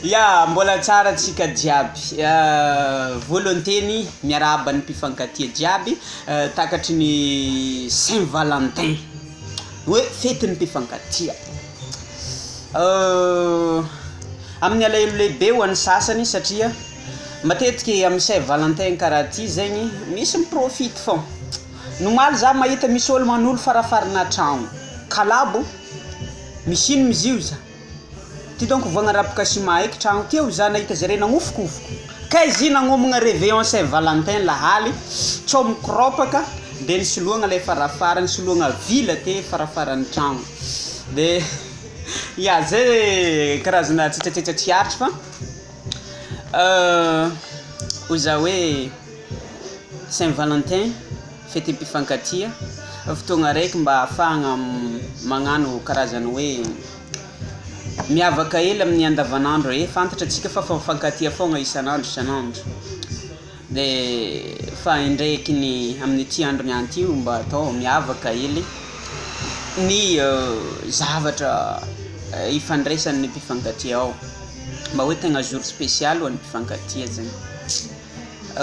Ya, mbola tsara antsika jiaby. Voalohany miarahaba ny mpifankatia jiaby takatry ny saint valentin hoe fetin'ny mpifankatia. Amin'ny alahelo lehibe ho an'ny sasany satria matetiky amin'ny saint valentin karaha ty zegny misy miprofity fô. Ny omaly za mahita misy ôlo manolo farafarana tragno, kalabo, misy ino izy io za? Ty dônko voagnarapaka ciment eky tragno ty za nahita zare nagnofokofoko, kay izy nagnomagna reveillon saint valentin lahaly tsao mikoropaka de nisoloagna le farafara, nisoloagna vy la te farafaran'ny tragno de ya zay karazana tsetsatsetsa tsy aritry fa hoy za hoe saint valentin, fetin'ny mpifankatia, fotoagna araiky mba ahafahagna magnano karazany hoe miavaka hely amin'ny andavanandro e, fantatra antsika fa fa mifankatia foagna isan'andro isan'andro de fa indraiky ny amin'ity andro niany ty mba atao miavaka hely ny zavatra ifandraisan'ny mpifankatia ao, mba hoe tegna jour spécial ho an'ny mpifankatia zegny.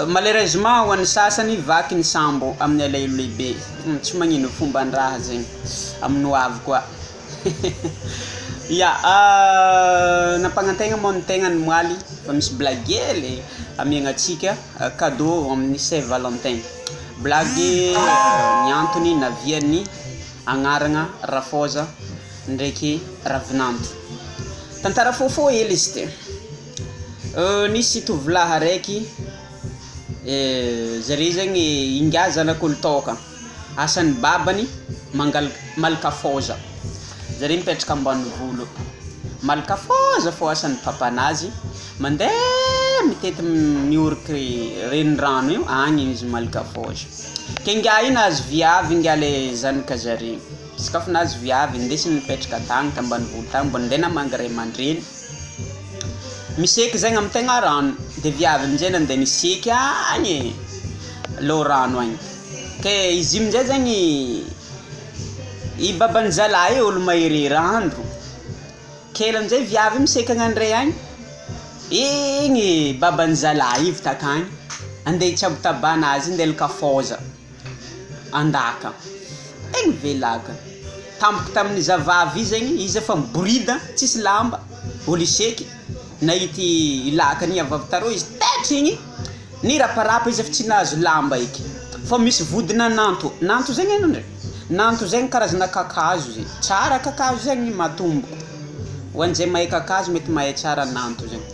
Malheureusement ho an'ny sasany vaky ny sambo amin'ny alahelo lehibe, tsy magnino fomban-draha zegny, amin'ny ho avy koa. Ya, nampagnantegna moa ny tegnany omaly fa misy blague hely amiagna antsika cadeau amin'ny saint valentin, blague ny antony navian'ny agnarana rafôza ndraiky ravinanto. Tantara fohifohy hely izy ty, nisy tovolahy araiky zare zegny ingahy zanak'olo tôkana, asan'ny babany mangal- malaka fôza, zare mipetraka ambanivolo, malaka fôza fô asan'ny papanazy, mande mitety mioriky renirano io, agny izy malaka fôza. Ke ingahy io nahazo viavy ingahy le zanaka zare, izy kaofa nahazo viavy nindesiny nipetraka tagny tambanivolo tagny mbô nande namangy ray aman-dreny, miseky zegny amy tegna rano de viavy amizay nande niseky agny loharano agny, ke izy io aminjay zegny i baban'ny zalahy io olo maherihery andro, kely amizay viavy io miseky agnandray agny, igny baban'ny zalahy io avy takagny ande hitsabo anazy nde halaka fôza an-daka, igny ve laka, tampoka tamin'ny zavavy io zegny izy efa miborida tsisy lamba, olo hiseky, nahity lakana igny avy avy tarô izy taitry igny, niraparapa izy efa tsy nahazo lamba eky fô misy vodina nanto, nanto zegny hainao ndray? Nanto zegny karazana kakazo zegny, tsara kakazo zegny matomboko, ho an'izay mahay kakazo mety mahay tsara nanto zegny,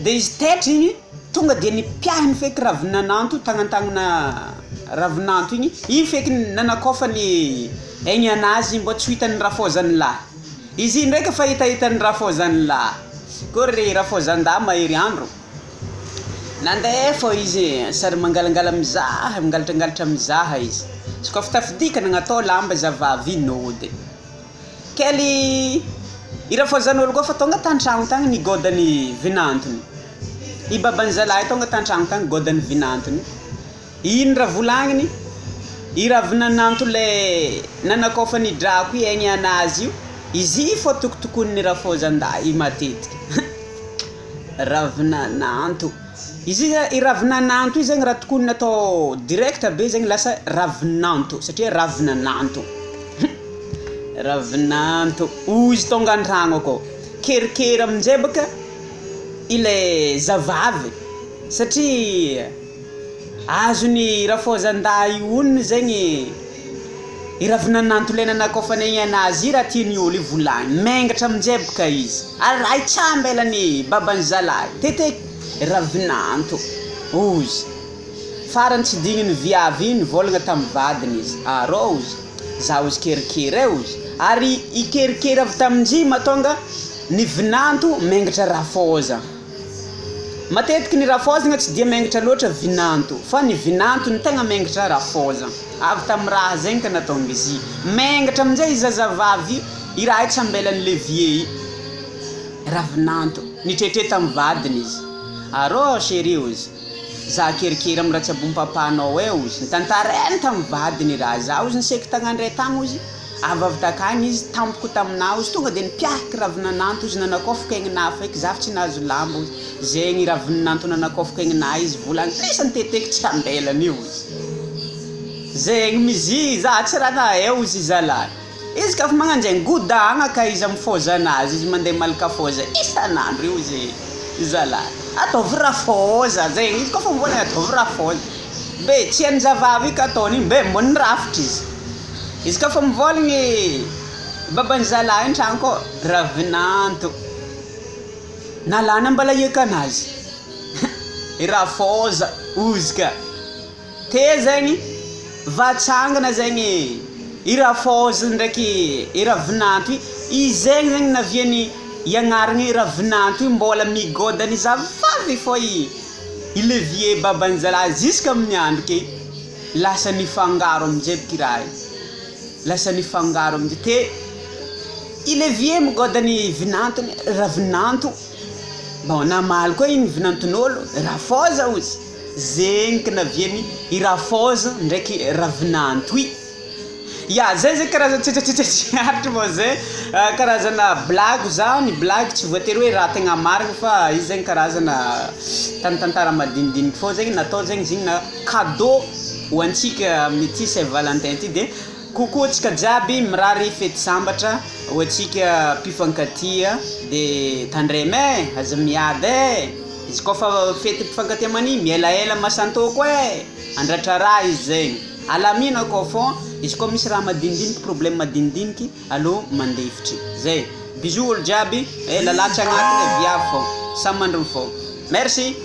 de izy taitry igny tonga de nipiahiny feky ravina nanto tagnantagnana ravinanto igny, igny feky nanakôfany aignanazy mbô tsy ho hitan'ny rafôzany lahy, izy io ndraiky efa hitahitan'ny rafôzany lahy, kôry re rafôzan-dahy mahery andro, nandeha fô izy sary mangalangala mizaha mingalatrangalatra mizaha izy, izy kôfa tafidika nagnatao lamba zavavy io nody, kely i rafôzan'olo koa fa tonga tan-tragno tagny nigôdan'ny vinantony, i baban'ny zalahy tonga tan-tragno tagny nigôdan'ny vinantony, ino raha volagniny? I ravina nanto le nanakôfany drako io aigny anazy io, izy io fô tokotokonin'ny rafôzan-dahy io matetiky ravina nanto, izy io zany i ravina nanto io zegny raha tokonina atao direct be zegny lasa ravinanto satria ravina nanto ravinanto, hoy izy tônga an-tragno akao, kerikery aminjay bôka ilay zavavy satria azon'ny rafôzan-dahy onony zegny i ravina nanto le nanakôfany aigny anazy io raha tian'ny olo io volagniny, mengatra aminjay bôka izy ary raha io tsy ambelan'ny baban'ny zalahy tete ravinanto hozy, farany tsy dignin'ny viavy io nivôlagna tamin'ny vadiny izy, arô hozy za hozy kerikery e hozy, ary i kerikery avy tamin-dry mahatonga ny vinanto mengatra rafôza. Matetiky ny rafôzagna tsy dia mengatra loatra vinanto fa ny vinanto no tegna mengatra rafôzagna, avy tamin'ny raha zegny ka nahatonga izy io, mengatra aminjay i zazavavy io, i raha io tsy ambelan'ny le vieux io, ravinanto, nitretre tamin'ny vadiny izy, arô chérie hozy, za kerikery amin'ny raha tsabon'ny papanao e hozy, notantarainy tamin'ny vadiny raha, za hozy niseky tagnandray tagny hozy. Avy avy takagny izy tampoko taminah ozy tonga de nipiahiky ravin'ananto izy nanakôfoko aigninahy feky za fa tsy nahazo lamba ozy, zegny ravin'ananto nanakôfoko aigninahy izy volagny isan-teteky tsy ambelany io ozy, zegny mizi za tsy raha nahay ozy zalahy, izy ka fa magnanjegny godagna ka izy amy fôzanazy izy mande malaka fôza isan'andro io ozy zalahy, ataovy rafôza zegny izy kôfa mivôlagna ataovy rafôza, mbe tsy hain'ny zavavy io ka ataony mbe mbô nirafitra izy, izy ka fa mivôlagny baban'ny zalahy an-tragno akao, ravin'anto, nalana mbala hiakanazy, rafôza ozy ka, te zegny vatsangana zegny i rafôza ndraiky i ravinanto i, izy zegny zegny navian'ny i agnarana ravinanto io mbôla migôda ny zavavy fô i i le vieux baban'ny zalahy jusk'amin'ny andro ke lasa nifangaro amizay boky raha io, lasa nifangaro amizay te i le vieux migôda ny vinantony ravinanto, bon namaly koa igny vinanton'ôlo rafôza ozy, zegny ka navian'ny i rafôza ndraiky ravinanto i. Ya, zay zay karazana tsotsotra tsy aritro moa zay, karazana blague zany, blague tsy voatery hoe raha tegna marigny fa izy zegny karazana tantantara madinidiniky fô zegny natao zegny izy igny na cadeau ho antsika amin'ity saint valentin ty de coucou antsika jiaby, mirary fety sambatra ho antsika mpifankatia de tandremo e, aza miady e, izy kôfa fety mpifankatia mania mielaela masantôko e, andratra raha izy zegny, alamino akao fô izy koa misy raha madinidiniky problème madinidiniky alô mandefitry, zay, bisous olo jiaby, e lalahy tsy agnatiny e viavy fô, samy mandrogno fô, merci.